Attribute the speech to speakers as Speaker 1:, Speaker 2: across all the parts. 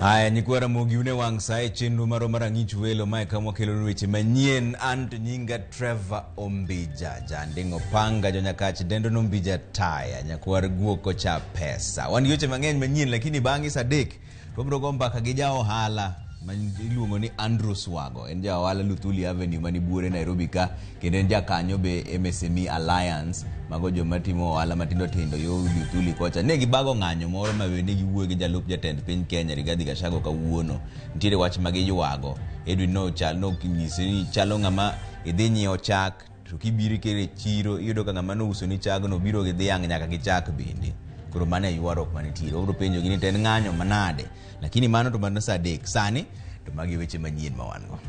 Speaker 1: Aya, nyikwa Ramogi une wang' sa e chenro marwa mar Ang'ich Welo. Mae kama wakelonu weche manyien. An to nyinga Trevor Ombija, janding'o panga jonyakach dendo nombija taya, nyakwar guok kocha pesa. Wan gi weche mang'eny manyien, lakini bang'e sa 3 to wabiro go mbaka gi ja ohala ma iluongo ni Andrew Swago. En ja ohala Luthuli Avenue mani buore Nairobi ka, kendo en jakanyo be MSME Alliance, mago joma timo ohala matindo tindo yo Luthuli kocha. Ne gibago ng'anyo moro ma be ne giwuoyo gi jalup jatend piny Kenya Rigathi Gachagua kawuono. Nitiere wach ma giywago. Edwin no chal no nyise ni chalo ng'ama idhi nyiewo chak to kibiro ikelo e chiro iyudo ka ng'ama nousoni chagno biro gi dhiang' nyaka gi chak bende. Koro mano e ywaruok manitiere. Wabiro penjogi ni to en ng'anyo manade. Lakini mano to mano saa 3. Sani to magi weche manyien ma wan go.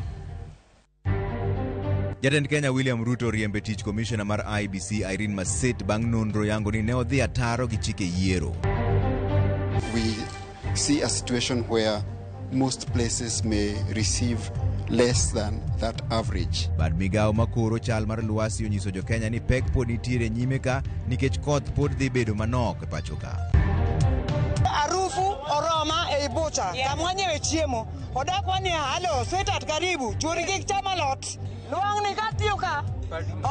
Speaker 1: Jatend Kenya William Ruto oriembe tich komishona mar IEBC Irene Masit bang' nonro yango ni ne odhi ataro gi chike yiero.
Speaker 2: We see a situation where most places may receive less than that average.
Speaker 1: Bad migawo makoro chal mar lwasi onyiso jo Kenya ni pek pod nitiere nyime ka nikech koth pod dhi bedo manok e pacho ka.
Speaker 3: Harufu oroma ei bucha kama wanyiewe chiemo. Odak wani halo sweetheart karibu chuori kik cham alot. Lwang'ni katiyo ka.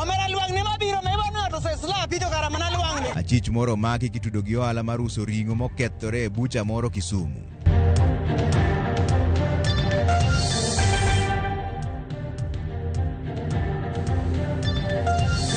Speaker 3: Omera lwang'ni mabiro ma ibo ng'ato oseslapi to kara mana lwang'ni.
Speaker 1: Achich moro omaki kitudo gi ohala mar uso ring'o mokethore e bucha moro Kisumu.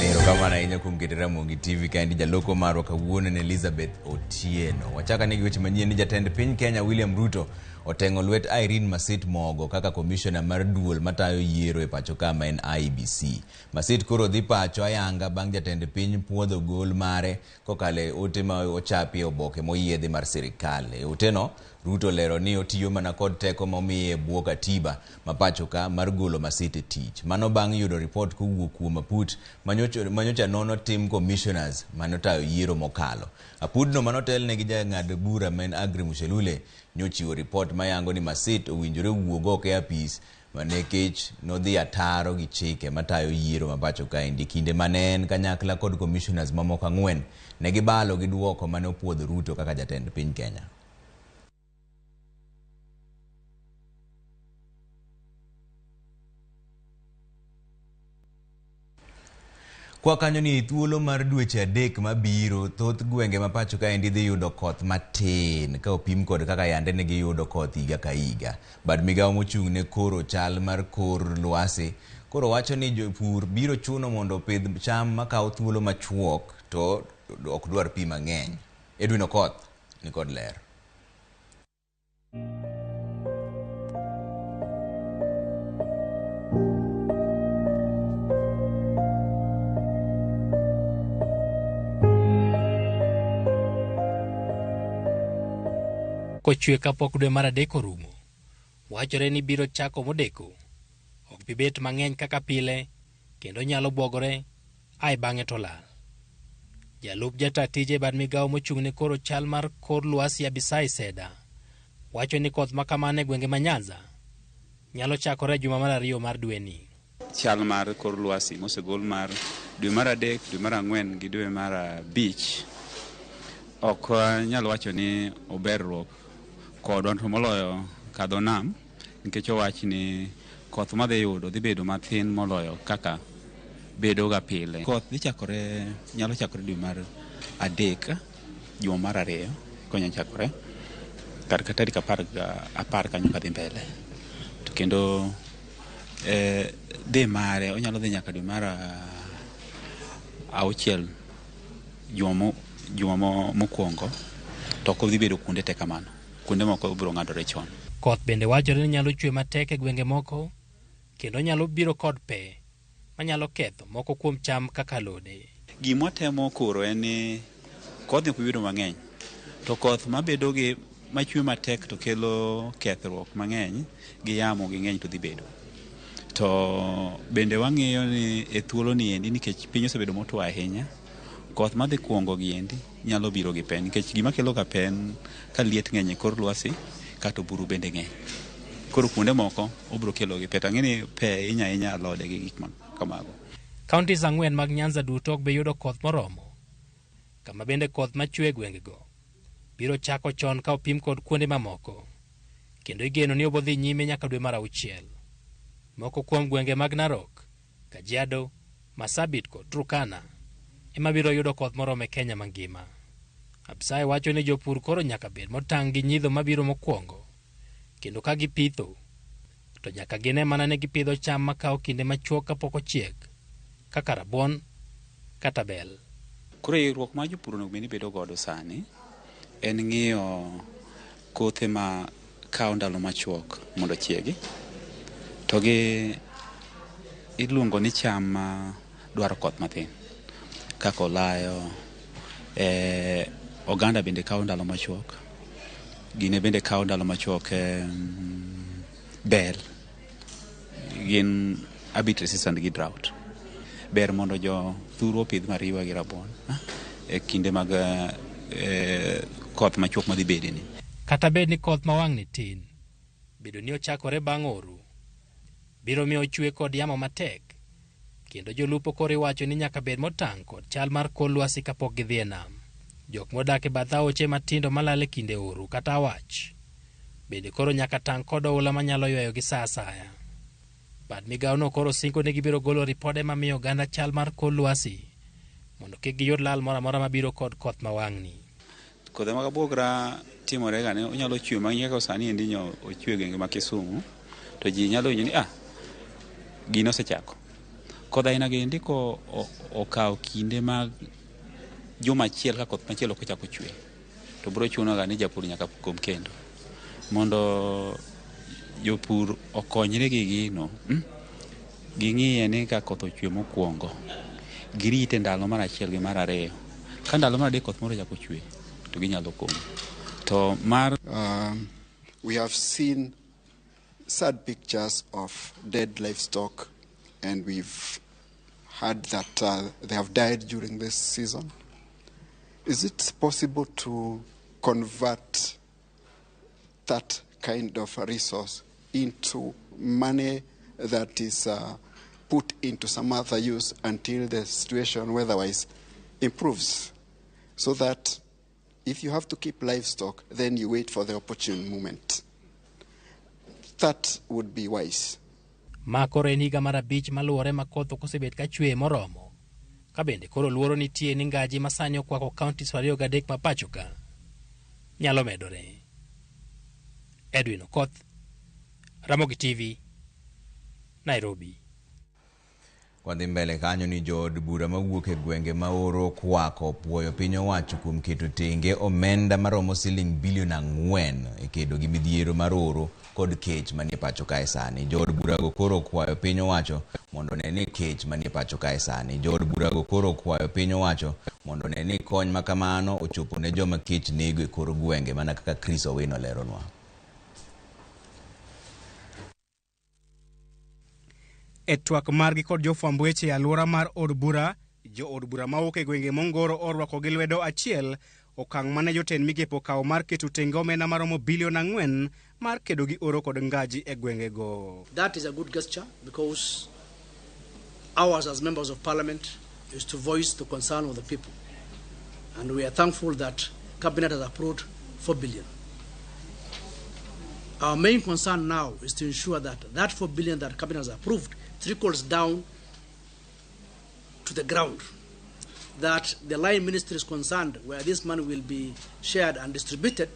Speaker 1: Erokamano ahinya kuom keto Ramogi TV kaendi. Jaloko marwa kawuono en Elizabeth Otieno. Wachako ane gi weche manyien ni jatend piny Kenya William Ruto oteng'o lwet Irene Masit Mogo kaka komishona mar duol matayo yiero e pacho ka ma en IEBC. Masit koro dhi pacho ayanga bang' jatend piny puodho gol mare kokalo e ote ma ochapi e oboke moyiedhi mar sirikal. E oteno, Ruto olero ni otiyo mana kod teko ma omiye e bwo katiba ma pacho ka mar golo Masit e tich. Mano bang' yudo ripot kowuok kuom aput manyocha nono tim commissioners manotayo yiero mokalo. Apudno manotelne gi jang'ad bura ma en Aggrey Muchelule nyochiwo ripot mayango ni Masit owinjore wuog oko e apis nikech nodhi ataro gi chike matayo yiero ma pacho kaendi. Kinde mane en kanyakla kod commissioners mamoko 4 ne gibalo gi duoko mane opuodho Ruto kaka jatend piny Kenya. Kwa kanyo ni thuolo mar dweche 3 mabiro, thoth gwenge ma pacho kaendi dhi yudo koth matin ka opim kod kaka yande ne giyudo koth higa ka higa. Bad migawo mochung' ne koro chal mar kor lwasi koro wacho ni jopur biro chuno mondo opidh cham makawo thuolo machuok to ok dwar pi mang'eny. Edwin Okoth ni kod ler.
Speaker 4: Kochwe kapok dwe mar 3 orumo, wachore ni biro chako modeko, ok bi bet mang'eny kaka pile, kendo nyalo bwogore, ae bang'e to lal. Jalup jata tije bad migawo mochung' ne koro chal mar kor lwasi Abisai Seda wacho ni koth ma kamano e gwenge ma Nyanza nyalo chakore e juma mar 2 mar dweni.
Speaker 5: Chal mar kor lwasi mosegol mar dwe mar 3, dwe mar 4 gi dwe mar 5 ok nyal wacho ni oberruok kodwa to moloyo kadho nam, nikech owach ni koth madhi yudo dhi bedo mathin moloyo kaka bedo ga pile. Koth dhi chakore, nyalo chakore dwe mar 3, juma mar 2 konya chakore kar ka tarik 10 kanyo kadhi mbele. To kendo dhi mare onyalo dhi nyaka dwe mar 6 juma mokwongo, to ok odhi bedo kuonde te kamano. Kuonde moko biro ng'adore chon.
Speaker 4: Koth bende wachore ni nyalo chwe matek e gwenge moko, kendo nyalo biro kod pe manyalo ketho moko kuom cham kaka alode.
Speaker 5: Gima watemo koro en ni kodhi ok bi bedo mang'eny, to koth mabedo gi machwe matek to kelo kethruok mang'eny gi yamo gi ng'eny to dhi bedo. To bende wang'iyo ni e thuolo ni endi, nikech piny osebedo motwo ahinya, koth madhi kuongo gi endi nyalo biro gi pe, nikech gima kelo ga pe en ka liet ng'eny e kor lwasi kata oburu bende ng'eny. Koro kuonde moko obiro kelo gi pe, to ang'e ni pe hinyo ahinya alode gi gik ma kamago.
Speaker 4: Counties 4 mag Nyanza duto ok bi yudo koth moromo, kama bende koth machwe e gwengego biro chako chon ka opim kod kuonde mamoko. Kendo igeno ni obodhi nyime nyaka dwe mar auchiel. Moko kuom gwenge mag Narok, Kajiado, Marsabit kod Turkana ema biro yudo koth moromo e Kenya mangima. Absai wacho ni jopur koro nyaka bed motang' gi nyidho mabiro mokwongo, kendo ka gipitho to nyaka gine mana ni gipidho cham makawo kinde machuok kapok ochiek kaka rabuon kata bel.
Speaker 5: Koro ikruok ma jopur onego bed ni bedo godo sani en ng'iyo kothe ma kawo ndalo machuok mondo ochiegi to gi iluongo ni cham ma dwaro koth mathin kaka olayo, oganda bende kawo ndalo machuok, gine bende kawo ndalo machuok, bel gin a bit resistant gi drought. Ber mondo jo thuru opidh mariwa gi rabuon e kinde mag koth machuok madhi bede ni.
Speaker 4: Kata bed ni koth ma wang'ni tin, bedo ni ochakore bang' oro biro miyo chwe kod yamo matek, kendo jolupo koro iwacho ni nyaka bed motang' kod chal mar kor lwasi kapok gidhi e nam. Jok modak e bath aoche matindo malal e kinde oro kata awach bende koro nyaka tang' kod oula manyalo ywayo gi sa asaya. Bad migawono koro singo ni gibiro golo ripode mamiyo oganda chal mar kor lwasi mondo kik giyud lal moro amora mabiro kod koth ma wang'ni.
Speaker 5: Kodhi mag abuogra timore ga ni onyalo chwe mang'eny kaka sani endi nyo ochwe e gwenge ma Kisumu to ji nyalo winjo ni gino osechako. Kodhi aina gi endi ko okawo kinde mag juma achiel ka koth machielo ok ochako chwe to biro chuno ga ni japur nyaka kom kendo mondo jopur okonyre gi gino, ging'iye ni ka koth ochwe mokwongo girite ndalo mar achiel gi mar ariyo, ka ndalo mar adek koth moro ochako chwe to ginyalo komo. To mar
Speaker 2: We have seen sad pictures of dead livestock, and we've heard that they have died during this season. Is it possible to convert that kind of a resource into money that is put into some other use until the situation weather-wise improves, so that if you have to keep livestock, then you wait for the opportune moment? That would be wise.
Speaker 4: Ma koro en higa mar abich maluwore ma koth ok osebet ka chwe moromo. Ka bende koro luoro nitie ni ngaji ma sani okwako counties 23 ma pacho ka nyalo medore. Edwin Okoth, Ramogi TV, Nairobi.
Speaker 1: Kwadhi mbele kanyo ni jood bura mawuok e gwenge ma oro kwako puoyo piny owacho kuom keto tenge omenda maromo siling bilion 4 e kedo gi midhiero mar oro kod kech manie pacho kae sani. Jood burago koro okwayo piny owacho mondo one ni kech manie pacho kae sani. Jood burago koro okwayo piny owacho mondo one ni kony ma kamano ochopo ne joma kech nego e kor gwenge mana kaka Chris Owino leronwa.
Speaker 6: E twak margi kod jofwamb weche e alwora mar od bura, jood bura mawuok e gwenge mongoro orwako gi lwedo achiel okang' mane jotend migepe okawo mar keto tenge omenda maromo bilion 4 mar kedo gi oro kod ngaji e gwengego.
Speaker 7: That is a good gesture because ours as members of parliament is to voice the concern of the people. And we are thankful that cabinet has approved 4 billion. Our main concern now is to ensure that that 4 billion that cabinet has approved trickles down to the ground, that the line ministries concerned where this money will be shared and distributed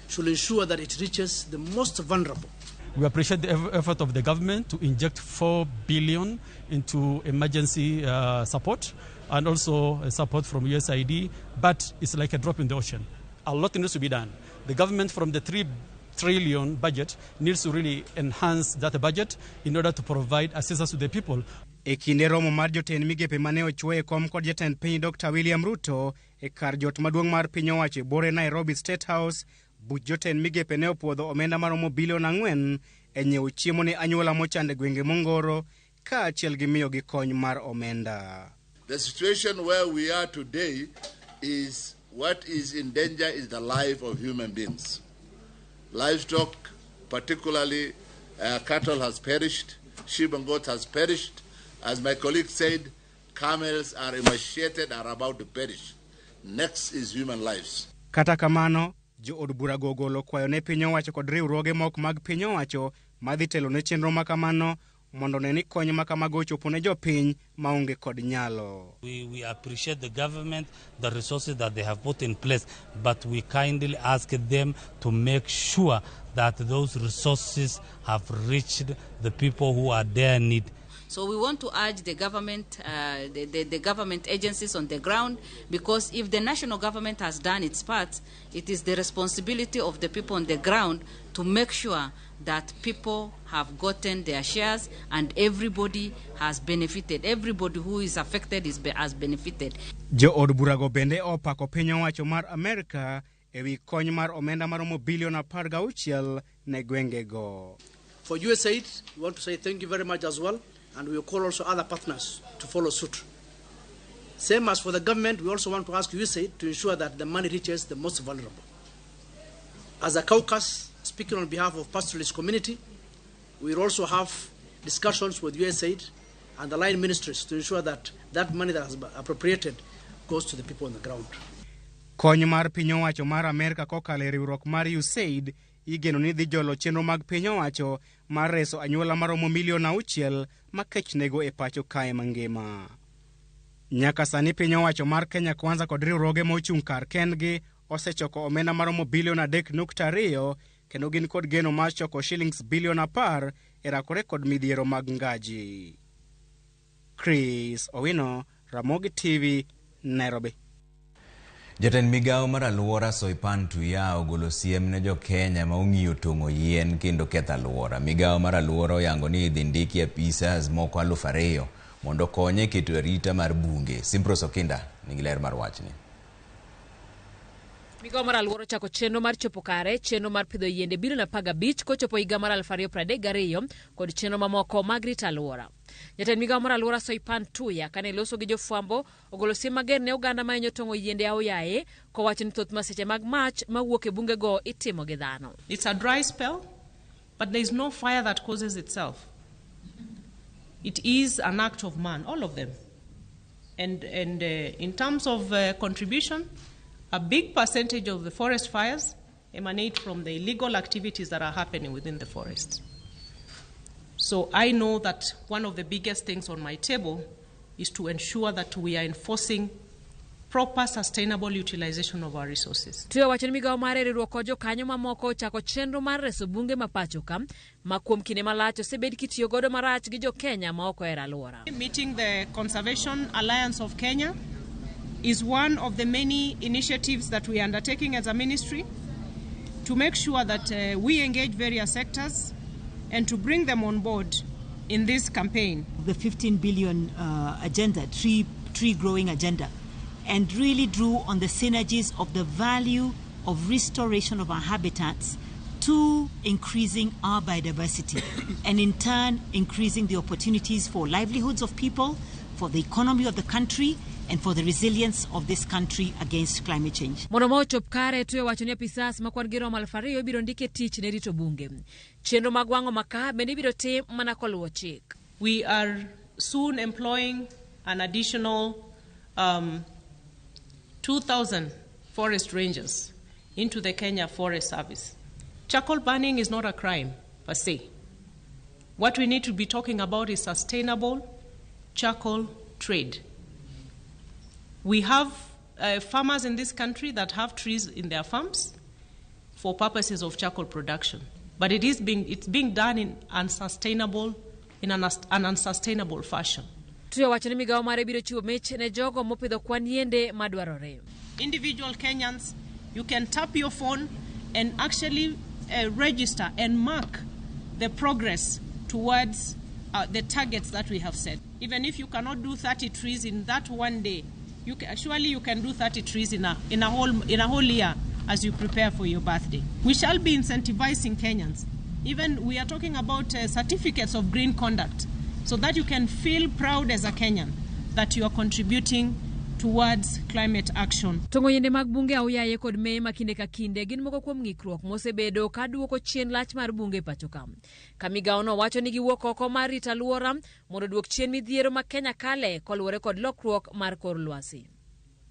Speaker 7: should ensure that it reaches the most vulnerable.
Speaker 8: We appreciate the effort of the government to inject 4 billion into emergency support and also support from USAID, but it's like a drop in the ocean. A lot needs to be done. The government from the 3 trillion budget needs to really enhance that budget in order to provide assistance to the people.
Speaker 6: E kinde romo mar jotend migepe mane ochwo e kom kod jatend piny Dr. William Ruto e kar jot maduong' mar piny owacho e bore Nairobi State House, buch jotend migepe ne opuodho omenda maromo bilion 4 e nyiewo chiemo ne anyuola mochando e gwenge mongoro kaachiel gi miyogi kony mar omenda.
Speaker 9: The situation where we are today is what is in danger is the life of human beings. Livestock, particularly cattle, has perished, sheep and goats has perished. As my colleague said, camels are emaciated, are about to perish. Next is human lives.
Speaker 6: Kata kamano, Jo od burago ogolo kwayo ne piny owacho kod riwruoge moko mag piny owacho madhi telo ne chenro makamano mondo one ni kony makamago ochopo ne jopiny maonge kod nyalo.
Speaker 10: We appreciate the government, the resources that they have put in place, but we kindly ask them to make sure that those resources have reached the people who are there need.
Speaker 11: So we want to urge the government, the government agencies on the ground, because if the national government has done its part, it is the responsibility of the people on the ground to make sure that people have gotten their shares and everybody has benefited. Everybody who is affected has benefited.
Speaker 6: Jo od burago bende opako piny owacho mar Amerka ewi kony mar omenda maromo bilion 16 ne gwengego.
Speaker 7: For USAID, we want to say thank you very much as well, and we will call also other partners to follow suit. Same as for the government, we also want to ask USAID to ensure that the money reaches the most vulnerable. As a caucus, speaking on behalf of pastoralist community, we will also have discussions with USAID and the line ministries to ensure that that money that has been appropriated goes to the people on the ground.
Speaker 6: Kony mar piny owacho mar Amerka kokalo e riwruok mar USAID igeno ni dhi jolo chenro mag piny owacho mar reso anyuola maromo milion 6 ma kech nego e pacho kae mangima. Nyaka sani piny owacho mar Kenya Kwanza kod riwruoge mochung' kar kendgi osechoko omenda maromo bilion 3.2 kendo gin kod geno mar choko shillings bilion 10 e rakore kod midhiero mag ngaji. Chris Owino, Ramogi TV, Nairobi.
Speaker 1: Jatend migawo mar alwora Soipan Tuya ogolo siem ne jo-Kenya ma ong'iyo tong'o yien kendo ketho alwora. Migawo mar alwora oyango ni idhi ndiki apisas moko 2000 mondo okony e keto arita mar bunge. Simpros Okinda nigi ler mar wachni.
Speaker 12: Migawo mar alwora ochako chenro mar chopo kare chenro mar pidho yiende bilion 15 kochopo higa mar 2032 kod chenro mamoko mag rito alwora. Jatend migawo mar alwora Soipan Tuya kane loso gi jofwambo ogolo siem mager ne oganda ma hinyo tong'o yiende aoyaye kowacho ni thoth masiche mag mach mawuok e bungego itimo gi dhano.
Speaker 13: It's a dry spell, but there is no fire that causes itself. It is an act of man, all of them. And in terms of contribution, a big percentage of the forest fires emanate from the illegal activities that are happening within the forests. So I know that one of the biggest things on my table is to ensure that we are enforcing proper sustainable utilization of our resources.
Speaker 12: Tuya wacho ni migawo mare riwruok kod jokanyo mamoko ochako chenro mar reso bunge ma pacho ka ma kuom kinde malach osebed kitiyo godo marach gi jo-Kenya ma ok ohero alwora.
Speaker 13: Meeting the Conservation Alliance of Kenya is one of the many initiatives that we are undertaking as a ministry to make sure that we engage various sectors and to bring them on board in this campaign.
Speaker 14: The 15 billion agenda, tree growing agenda, and really drew on the synergies of the value of restoration of our habitats to increasing our biodiversity and in turn increasing the opportunities for livelihoods of people, for the economy of the country, and for the resilience of this country against climate change.
Speaker 12: Mondo ma ochop kare, Tuya wacho ni apisas ma kwan gi romo 2000 ibiro ndik e tich ne rito bunge. Chenro mag wang'o makaa bende ibiro tim mana koluwo chik.
Speaker 13: We are soon employing an additional 2,000 forest rangers into the Kenya Forest Service. Charcoal burning is not a crime per se. What we need to be talking about is sustainable charcoal trade. We have farmers in this country that have trees in their farms for purposes of charcoal production, but it's being done in an unsustainable fashion.
Speaker 12: Tuya wacho ni migawo mare biro chiwo mich ne jogo mopidho kwan yiende madwarore.
Speaker 13: Individual Kenyans, you can tap your phone and actually register and mark the progress towards the targets that we have set. Even if you cannot do 30 trees in that one day, surely you can do 30 trees in a whole year as you prepare for your birthday. We shall be incentivizing Kenyans. Even we are talking about certificates of green conduct so that you can feel proud as a Kenyan that you are contributing towards climate action.
Speaker 12: Tong'o yiende mag bunge aoyaye kod meye ma kinde ka kinde gin moko kuom ng'ikruok mosebedo ka duoko chien lach mar bunge e pacho ka. Ka migawono wacho ni giwuok oko mar rito alwora mondo oduok chien midhiero ma Kenya kale koluwore kod lokruok mar kor lwasi.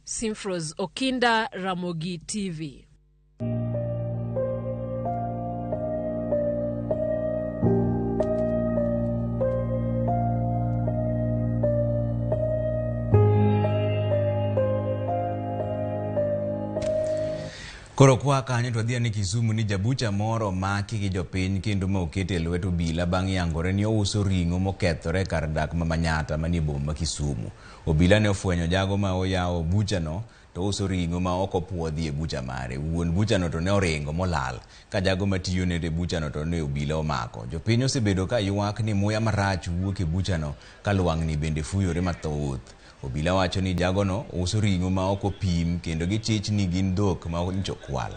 Speaker 12: Simfros Okinda, Ramogi TV.
Speaker 1: Koro kwa kanyo to wadhi ane Kisumu ni jabucha moro omaki gi jopiny kendo ma okete e lwet obila bang' yangore ni ouso ring'o mokethore kar dak ma Manyata manie boma ma Kisumu. Obila ne ofwenyo jago ma oyawo buchano to ouso ring'o ma ok opuodhi e bucha mare. Wuon buchano to ne oringo molal ka jago matiyone e buchano to ne obila omako. Jopiny osebedo ka ywak ni muya marach wuok e buchano ka lwang'ni bende fuyore mathoth. Obila wacho ni jagono uso ring'o ma ok opim kendo gichich ni gin dhok ma nyocha okwal.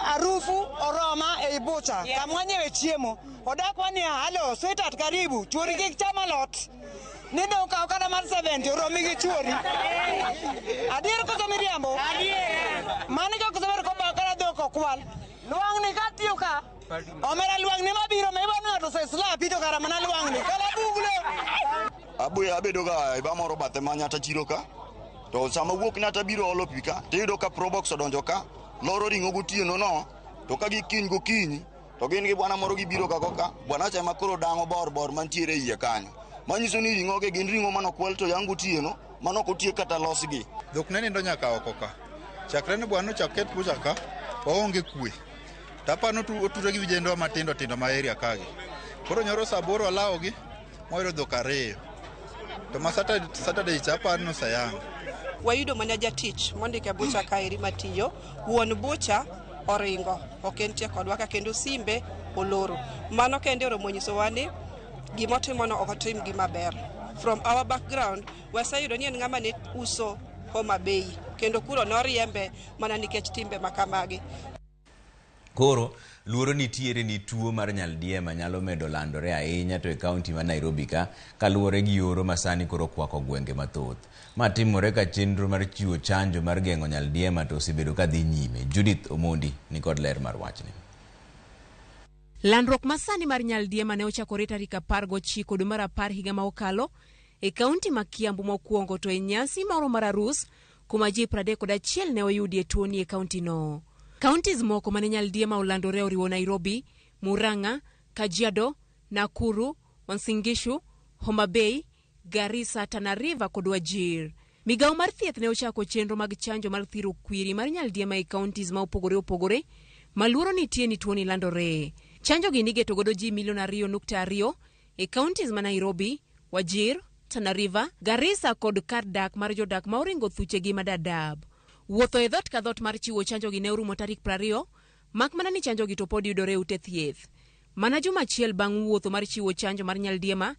Speaker 3: Harufu oroma ei bucha kama wanyiewe chiemo odakwa niya halo sweetheart karibu chuori kik cham alot ni dong kaw kata mar 70 oromi gi chuori adier koso miriambo mano ka koso ber kobaw kata dhok okwal lwang'ni katiyo ka omera lwang'ni mabiro ma ibo ni ng'ato oseslapi to kara mana lwang'ni kala buglo.
Speaker 15: Abuya abedo ga e ba moro bathe ma Nyata chiro ka to sama wuok Nyata biro olo pi ka tiyudo ka Probox odonjo ka loro ring'o gotieno no to ka gikiny gokinyi to gin gi bwana moro gibiro ka koka bwana cha ema koro dang'o bor bor mantiere iye kanyo manyiso ni ring'o gi gin ring'o manokwal to yang' gotieno manok otiek kata losgi.
Speaker 16: Dhok ne nindo nyaka oko ka. Chakre ne bwana ochak ket bucha ka, waonge kwe. To aparo ni oture gi vijendwa matindo tindo ma area kagi. Koro nyoro saa aboro alawogi, mwayudo dhok ariyo. To ma Saturday cha aparo ni oseyang'.
Speaker 17: Wayudo mana jatich mondik e bucha kaeri matiyo, wuon bucha oringo, ok entie kodwa ka kendo simbe oloro. Mano kende oromo nyisowa ni gimotimono ok otim gima ber. From our background, waseyudo ni en ng'ama ne uso Homa Bay kendo kuro noriembe mana nikech timbe makamagi.
Speaker 1: Koro luoro nitiere ni tuo mar nyaldiema nyalo medo landore ahinya to e kaunti ma Nairobi ka kaluwore gi oro ma sani koro kwako gwenge mathoth. Ma timore ka chenro mar chiwo chanjo mar geng'o nyaldiema to osebedo ka dhi nyime. Judith Omondi nikod ler mar wachni.
Speaker 18: Landruok masani mar nyaldiema ne ochakore tarik 19 dwe mar 10 higa ma okalo e kaunti ma Kiambu mokwongo to e nyasi moro mar arus kuma ji 31 ne oyudie tuoni e kaunti no. Counties moko mane nyaldiema olandore oriwo Nairobi, Murang'a, Kajiado, Nakuru, Uasin Gishu, Homa Bay, Garissa, Tana River kod Wajir. Migawo mar thieth ne ochako chenro mag chanjo mar thiro kwiri mar nyaldiema e counties ma opogore opogore ma luoro nitie ni tuoni landore. Chanjo gi nigeto godo ji milion 2.2 e counties ma Nairobi, Wajir, Tana River, Garissa kod kar dak mar jodak ma oringo thuchegi ma Dadaab. Wuotho e dhoot ka dhoot mar chiwo chanjo gi ne orumo tarik 20, mak mana ni chanjo gi to pod yudore e ute thieth. Mana juma achiel bang' wuotho mar chiwo chanjo mar nyaldiema,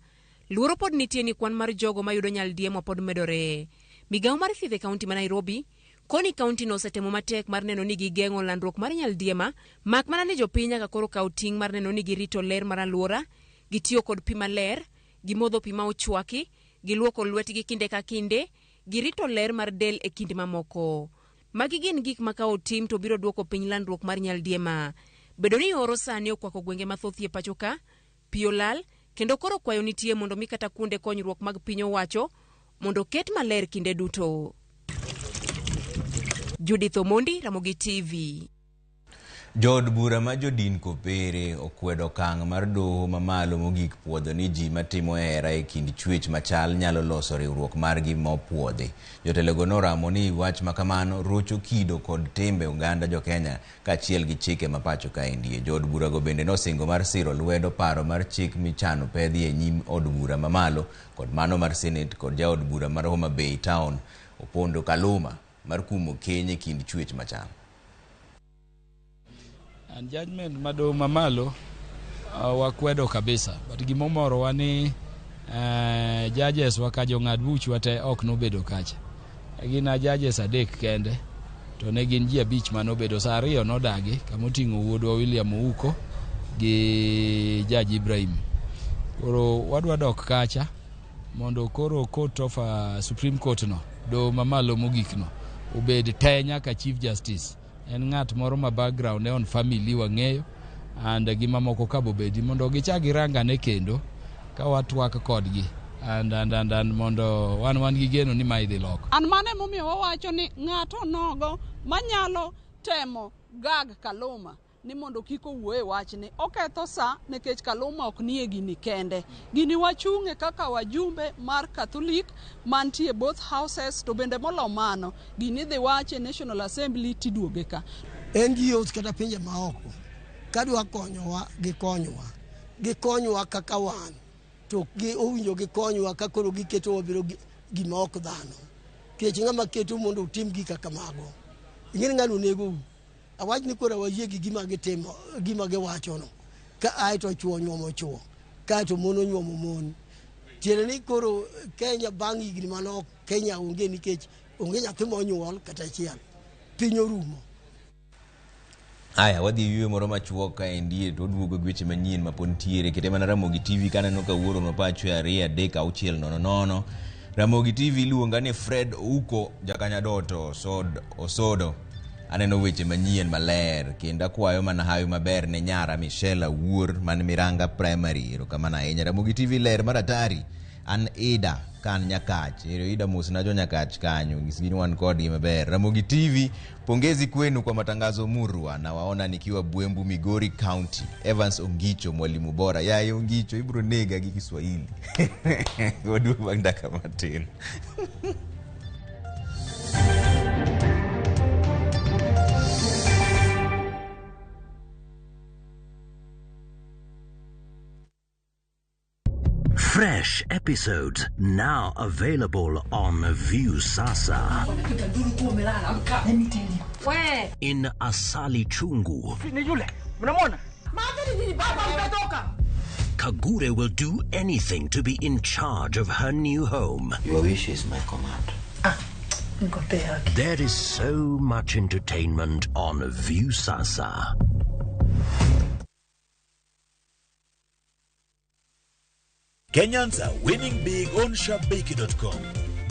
Speaker 18: luoro pod nitie ni kwan mar jogo mayudo nyaldiema pod medore. Migawo mar thieth e kaunti ma Nairobi koni kaunti no osetemo matek mar neno ni gigeng'o landruok mar nyaldiema, mak mana ni jopiny nyaka koro kaw ting' mar neno ni girito ler mar alwora, gitiyo kod pi maler, gimodho pi ma ochwaki, giluoko lwetgi kinde ka kinde, girito ler mar del e kind mamoko. Magi gin gik ma ka otim to biro duoko piny landruok mar nyaldiema. Bedo ni oro sani okwako gwenge mathoth e pacho ka, pi olal, kendo koro kwayo nitie mondo mi kata kuonde konyruok mag piny owacho mondo oket maler kinde duto. Judith Omondi, Ramogi TV.
Speaker 1: Jood bura ma jodin Kopere okwedo okang' mar doho mamalo mogik puodho ni ji matimo hera e kind chwech machal nyalo loso riwruok margi mopuodhi. Jotelogo noramo ni wach makamano rocho kido kod timbe oganda jokenya kaachiel gi chike ma pacho kaendie. Jood burago bende nosingo mar siro lwedo paro mar chik michano pedhi e nyim od bura mamalo kod mano mar Senate kod jaod bura mar Homa Bay Town Opondo Kaluma mar kumo keny e kind chwech machal.
Speaker 19: And judgment mado mamalo wakwedo kabisa, but gimomorowa ni judges wa jong'ad buchwa te ok nobedo kacha. Gin a judges 3 kende to ne gin ji 5 manobedo. Sa 2 nodagi kamoting'o wuodwa William Ouko gi Judge Ibrahim. Koro wadwa dok kacha mondo koro court of Supreme Court no do mamalo mogik no obed te nyaka Chief Justice. En ng'at moro ma background ne on family wang'eyo and gi mamoko ka bobedi mondo gichak girangane kendo ka watwak kodgi and mondo wan gi geno ni mae dhi loko.
Speaker 20: An mano emomiyo wawacho ni ng'ato nogo manyalo temo gag Kaluma ni mondo kik owuo e wachni. Oketho sa nikech Kaluma ok nie gini kende. Gini wachung'e kaka wajumbe mar Catholic mantie both houses to bende molo mano gini idhi wach e National Assembly tiduoge ka.
Speaker 21: NGOs kata pinje maoko kadwa konyowa gikonywa, gikonywa kaka wan to gi owinjo gikonywa ka koro giketo wabedo gima ok dhano. Nikech ng'ama keto mondo utim gik kaka mago, ing'e ni ng'ano negou. Awach ni koro wayie gi gima gitimo, gima giwachono. Ka ae to chuo nyuomo chuo, kae to mon onyuomo mon. Tiende ni koro Kenya bang' higni manok Kenya onge nikech onge nyathi monyuol kata achiel. Piny orumo.
Speaker 1: Aya, wadhi e yueyo moro machuok kaendi to waduogo gi weche manyien ma pod nitiere. Kete mana Ramogi TV kaneno ka wuoro pacho 2 3 6 0 0. Ramogi TV iluonga ni Fred Ouko Jakanyadoto Osodo. Aneno weche manyien maler kendo akwayo mana hawi maber ne nyara Michelle Awuor man Miranga Primary. Erokamano ahinya. Ramogi TV ler mar atari. An Ida kan Nyakach. Ero Ida mosna jo Nyakach kanyo. Nyisgi ni wan kodgi maber. Ramogi TV, pongezi kwenu kwa matangazo murwa na waona nikiwa Bwembu Migori County. Evans Ongicho mwalimu bora. Yaye Ongicho ibro nega gi Kiswahili. Waduogo bang' dakika matin.
Speaker 22: Fresh episodes now available on Viusasa. In Asali Chungu, Kagure will do anything to be in charge of her new home.
Speaker 23: Your wish is my command.
Speaker 22: There is so much entertainment on Viusasa.
Speaker 24: Kenyans are winning big on Shabiki.com.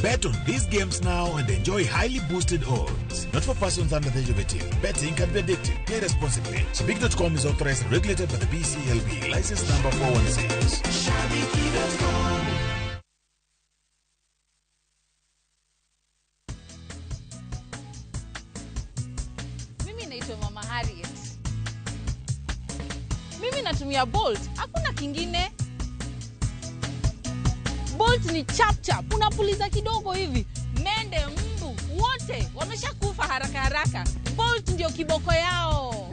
Speaker 24: Bet on these games now and enjoy highly boosted odds. Not for persons under the age of 18. Betting can be addictive. Play responsibly. Shabiki.com is authorized and regulated by the BCLB. License number 416.
Speaker 23: Shabiki.com.
Speaker 25: Mimi naitwa Mama Harriet. Mimi natumia Bolt, hakuna kingine. Bolt ni chap chap, unapuliza kidogo hivi, mende, mbu, wote wameshakufa haraka haraka. Bolt ndio kiboko yao.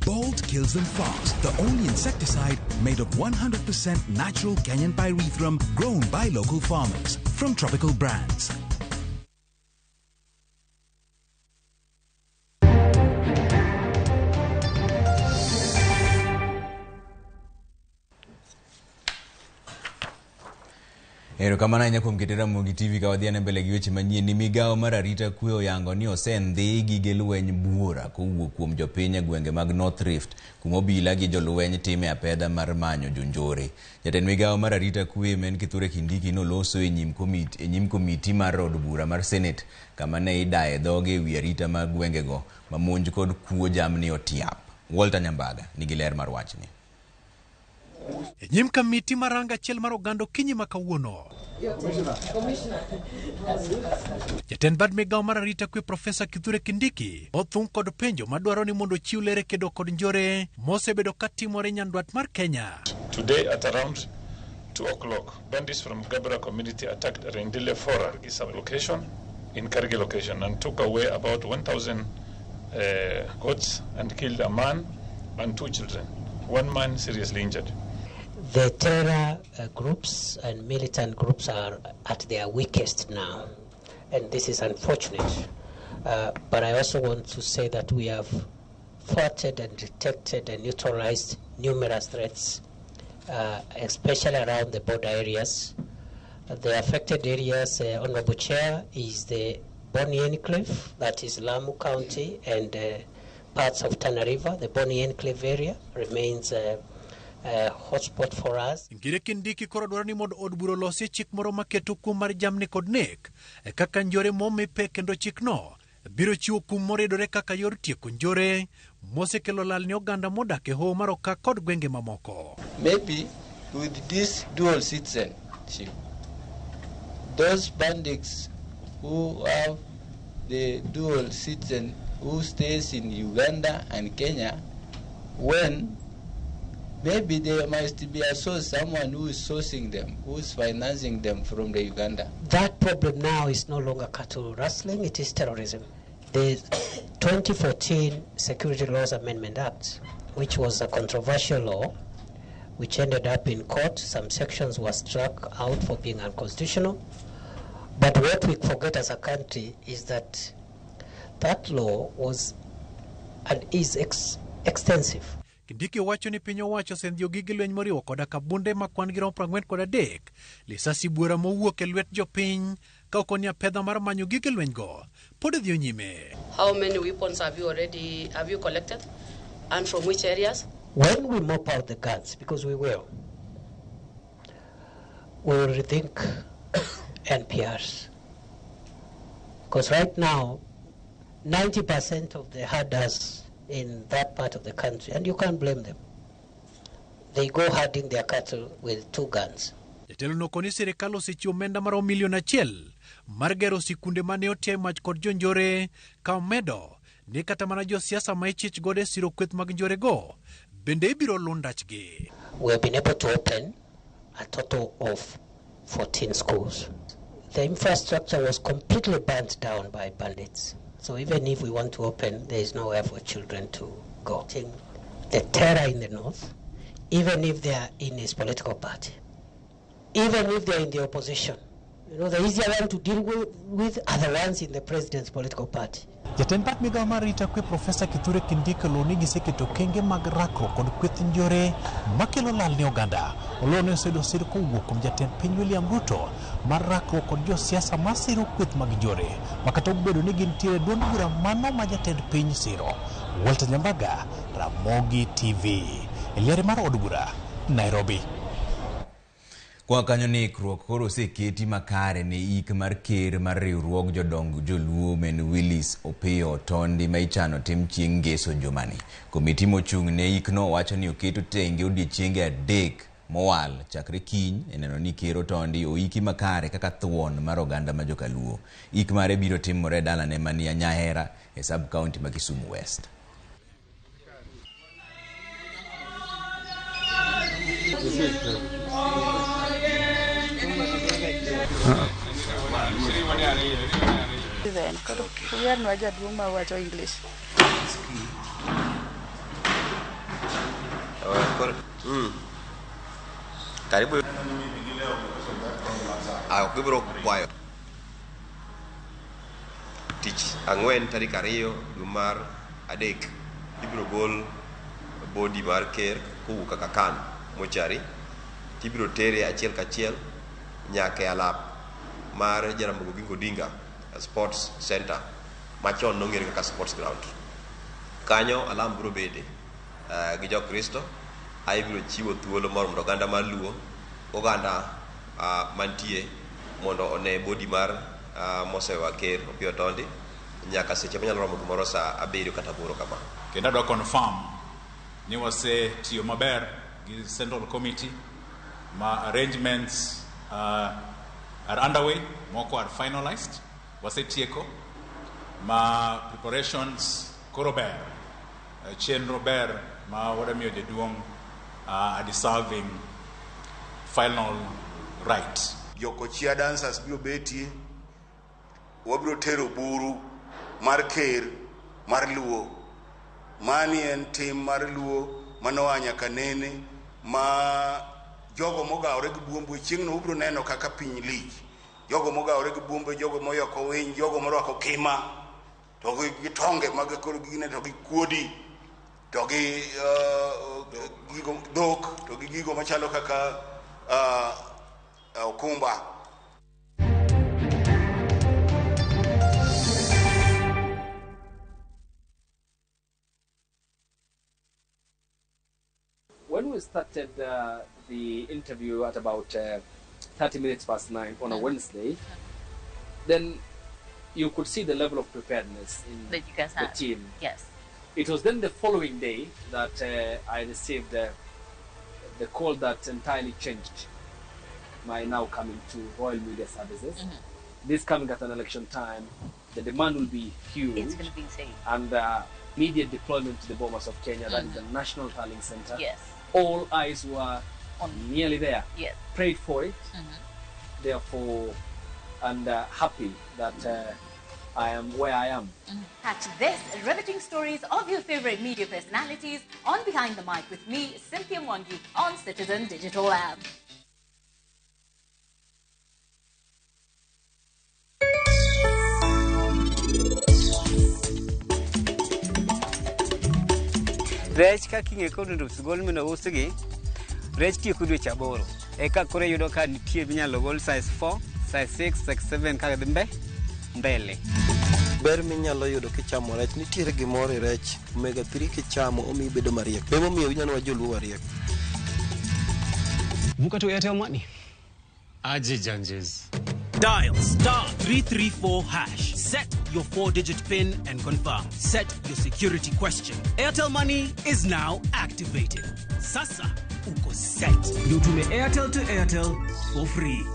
Speaker 26: Bolt kills them fast, the only insecticide made of 100% natural Kenyan pyrethrum grown by local farmers from Tropical Brands.
Speaker 1: Erokamano ahinya kuom keto Ramogi TV ka wadhi ane mbele gi weche manyien ni migawo mar arita kwe oyango ni osendhi gige lweny buora kowuok kuom jopiny e gwenge mag North Rift kuma obila gi jolweny time apedha mar manyo jonjore. Jatend migawo mar arita kwe men Kithure Kindiki noloso e nyim komiti mar od bura mar Senate kama ne idaye dhoge ewi arita mag gwengego ma monj kod kuo jamni otiap. Walter Nyambaga nigi ler mar wachni.
Speaker 27: E nyim kamiti mar ranga achiel mar oganda okinyi ma kawuono. Jatend bad migawo mar arita kwe Profesa Kithure Kindiki othung' kod penjo madwaro ni mondo ochiw ler e kedo kod njore mosebedo katimore nyandwat mar Kenya.
Speaker 28: Today at around 2 o'clock, bandits from Gabra community attacked Rendile Fora location in Kargi location and took away about 1,000 goats and killed a man and 2 children. One man seriously injured.
Speaker 29: The terror groups and militant groups are at their weakest now, and this is unfortunate. But I also want to say that we have thwarted and detected and neutralized numerous threats, especially around the border areas. The affected areas, Honorable Chair, is the Boni Enclave, that is Lamu County, and parts of Tana River. The Boni Enclave area remains a hotspot for us.
Speaker 27: Ngire Kindiki koro dwaro ni mondo od bura olosie chik moro maketo kum mar jamni kod nek kaka njore momi pek kendo chikno biro chiwo kum moridore kaka yor tieko njore mosekelo lal ne oganda modak e hoho mar Okak kod gwenge mamoko.
Speaker 30: Maybe with this dual citizenship, those bandits who have the dual citizenship who stays in Uganda and Kenya when maybe there must be a source, someone who is sourcing them, who is financing them from the Uganda.
Speaker 29: That problem now is no longer cattle rustling, it is terrorism. The 2014 Security Laws Amendment Act, which was a controversial law, which ended up in court, some sections were struck out for being unconstitutional. But what we forget as a country is that that law was and is extensive.
Speaker 27: Kindiki wacho ni piny owacho osendhiyo gige lweny moriwo koda ka bunde ma kwan gi romo 43, lisasi buora mowuok e lwet jopiny ka okoni apedha mar manyo gige lweny go pod dhi nyime.
Speaker 2: How many weapons have you already have you collected, and from which areas?
Speaker 29: When we mop out the guns, because we will rethink NPRs. Because right now, 90% of the herders in that part of the country, and you can't blame them, they go herding their cattle with two guns.
Speaker 27: Jatelo no koni sirikal osechiwo omenda maromo milion 1 mar gero sikunde mane otiayo mach kod jonjore, ka omedo ni kata mana josiasa ma ichich godo e siro kweth mag njorego bende ibiro lu ndachgi.
Speaker 29: We have been able to open a total of 14 schools. The infrastructure was completely burnt down by bandits. So even if we want to open, there is nowhere for children to go. The terror in the north, even if they are in his political party, even if they are in the opposition, you know, the easier one to deal with are the ones in the president's political party.
Speaker 27: Jatend pat migawo mar arita kwe Profesa Kithure Kindiki oluwo ni giseketo okenge mag rakruok kod kweth njore makelo lal ne oganda. Oluwo ni oseyudo sir kowuok kuom jatend piny William Ruto mar rakruok kod josiasa masiro kweth mag njore ma kata obedo ni gintiere e duond bura mano ma jatend piny siro. Walter Nyambaga, Ramogi TV, e liare mar od bura, Nairobi.
Speaker 1: Kwa kanyo ni ikruok koro oseketi makare ne ik mar ker mar riwruog jodong joluo men Willis Opiyo Otondi ma ichano tim chieng' ngeso jumani. Komiti mochung' ne ikno wacho ni oketo tenge odiechienge 3 mowal chakre kiny e neno ni ker Otondi oiki makare kaka thuon mar oganda ma jokaluo. Ik mare biro timore e dalane mani Nyahera e sub county ma Kisumu West.
Speaker 4: English.
Speaker 5: Karibu. Ibiro kwayo tich 4 tarik 2 dwe mar 3 ibiro gol body mar ker kowuok kaka kan mochari tibiro tere achiel kachiel nyaka e alap mar Jaramogi Oginga Odinga Sports Center machon nong'ere kaka sports ground. Kanyo alam biro bede gi jokristo ae biro chiwo thuolo moro mondo oganda mar Luo, oganda mantie mondo one body mar mosewa ker Opiyo Otondi nyaka seche manyalo romo gimoro saa 7 kata 8 kama.
Speaker 6: Kendo adwa confirm ni wasetiyo maber gi Central Committee ma arrangements are underway, moko are finalized, wasetieko ma preparations koro ber, chenro ber ma wadamiyo jaduong' a deserving final right.
Speaker 7: Jokochia dancers biro betie, wabiro tero buru mar ker mar Luo. Mani en tim mar Luo manoa nyaka nene ma jogo mogawore gi buombe chieng'no ubiro neno kaka piny lich. Jogo mogawore gi buombe, jogo moyoko winy, jogo morwako kima, to gi tonge mag koro gine to gi kuodi, to gi gigo dhok, to gi gigo machalo kaka okumba.
Speaker 8: When we started the interview at about 9:30 on a Wednesday, then you could see the level of preparedness in
Speaker 25: that you guys
Speaker 8: the
Speaker 25: had.
Speaker 8: team.
Speaker 25: Yes.
Speaker 8: It was then the following day that I received the call that entirely changed my now coming to Royal Media Services.
Speaker 25: Mm-hmm.
Speaker 8: This coming at an election time, The demand will be huge.
Speaker 3: It's going to be insane.
Speaker 8: And immediate deployment to the Bomas of Kenya, that is the National Tallying Center.
Speaker 3: Yes.
Speaker 8: All eyes were nearly there.
Speaker 3: Yes.
Speaker 8: Prayed for it. Therefore, and happy that I am where I am.
Speaker 3: Catch this riveting stories of your favorite media personalities on Behind the Mic with me, Cynthia Mwangi, on Citizen Digital App.
Speaker 4: Rech ka king'e kod gol mino usgi, rech tieko dweche 8. Eka koro iyudo ka nitie minyalo gol size 4, size 6, size 7 kaka dhi mbele.
Speaker 9: Ber minyalo yudo kichamo rech, nitiere gimoro e rech, omega 3 kichamo omiyi bedo mariek. Emomiyo inyalo wa joluo wariek.
Speaker 10: Vuka to Airtel Money. Aje Janjes.
Speaker 11: Dial star 334 hash. Set your 4-digit PIN and confirm. Set your security question. Airtel Money is now activated. Sasa uko set. Ndio utume Airtel to Airtel for free.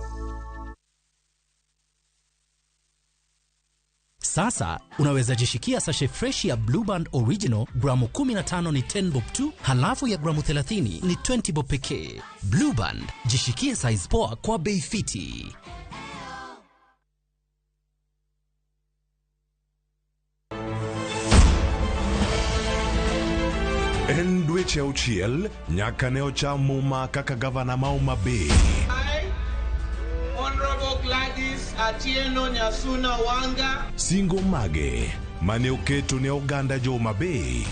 Speaker 12: Sasa unaweza jishikia sachet fresh ya Blue Band Original gramu 15 ni 10 bob tu, halafu ya gramu 30 ni 20 bob pekee. Blue Band, jishikie size poa kwa bei fiti.
Speaker 13: En dweche auchiel nyaka ne ocham muma kaka gavana ma Homa Bay.
Speaker 14: I, Honorable Gladys Atieno Nyasuna Wanga.
Speaker 13: Singo mage mane oketo ne oganda jo Homa Bay.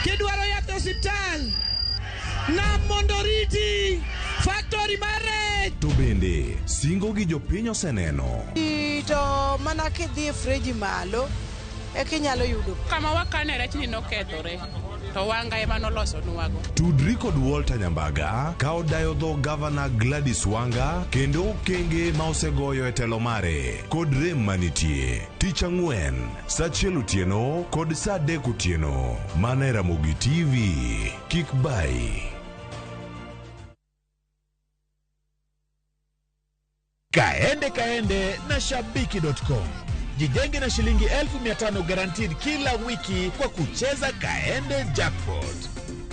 Speaker 14: Kidwaro yath e osiptal, nam mondo riti, factory mar rech.
Speaker 13: To bende singo gi jopiny oseneno.
Speaker 17: To mana kidhi e freji malo eka inyalo yudo.
Speaker 15: Kama wakane rech ni nokethore. To Wanga ema noloso nwago.
Speaker 13: Tudri kod Walter Nyambaga ka odayo dho gavana Gladys Wanga kendo okenge ma osegoyo e telo mare kod rem manitie. Tich ang'wen saa 1 otieno kod saa 3 otieno mana e Ramogi TV. Kik bai.
Speaker 24: Kaende kaende na Shabiki.com. Jijenge na shilingi 1500 guaranteed kila wiki kwa kucheza Kaende Jackpot.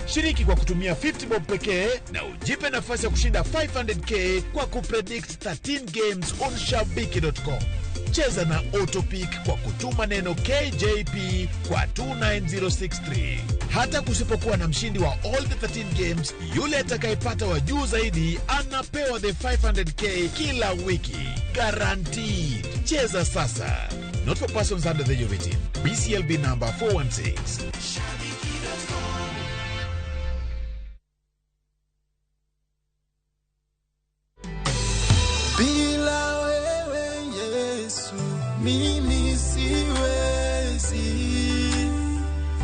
Speaker 24: Shiriki kwa kutumia 50 bob pekee na ujipe nafasi ya kushinda 500k kwa kupredict 13 games on Shabiki.com. Cheza na Autopick kwa kutuma neno KJP kwa 29063. Hata kusipokuwa na mshindi wa all the 13 games, yule atakayepata wa juu zaidi anapewa the 500k kila wiki. Guaranteed. Cheza sasa. Not for persons under the age of 18. BCLB number 416.
Speaker 16: Bila wewe Yesu, mimi siwezi.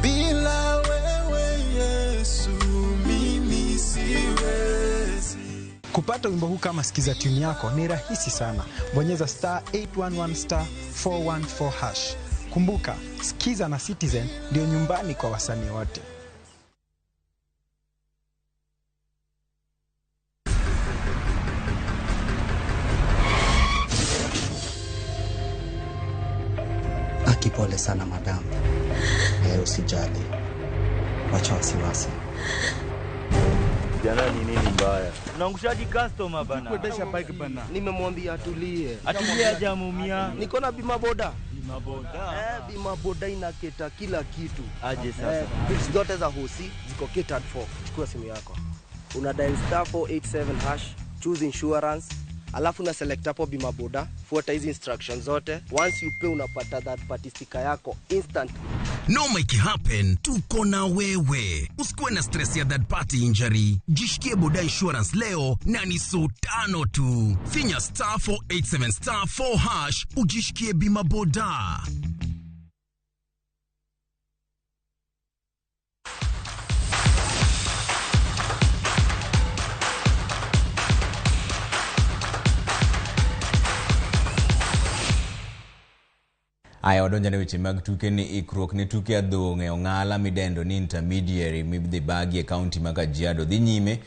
Speaker 16: Bila wewe Yesu, mimi siwezi.
Speaker 31: Kupata wimbo huu kama sikiza tune yako ni rahisi sana. Bonyeza star 811 star 414 hash. Kumbuka, Sikiza na Citizen ndio nyumbani kwa wasanii wote.
Speaker 32: Pole sana madam. Usijali. Wacha wasiwasi.
Speaker 33: Jana ni nini mbaya? Unaangushaji customer bana.
Speaker 34: Kuendesha bike bana.
Speaker 33: Nimemwambia atulie. Atulie hajamuumia.
Speaker 34: Niko na bima boda.
Speaker 33: Bima boda.
Speaker 34: Bima boda inaketa kila kitu.
Speaker 33: Aje sasa.
Speaker 34: Bills zote za hosi ziko catered for. Chukua simu yako. Una dial star 487 hash, choose insurance. Alafu na select hapo bima boda, fuata hizi instructions zote. Once you pay unapata that party sticker yako instant.
Speaker 35: No make it happen, tuko na wewe. Usikuwe na stress ya third party injury. Jishikie boda insurance leo na ni so 5 tu. Finya star 487 star 4 hash ujishikie bima boda.
Speaker 1: Aya wadonja ne weche mag tuke ni ikruok ne tuke adhong' e ong'ala midendo ni intermediary midhi bagi e kaunti ma Kajiado dhi nyime.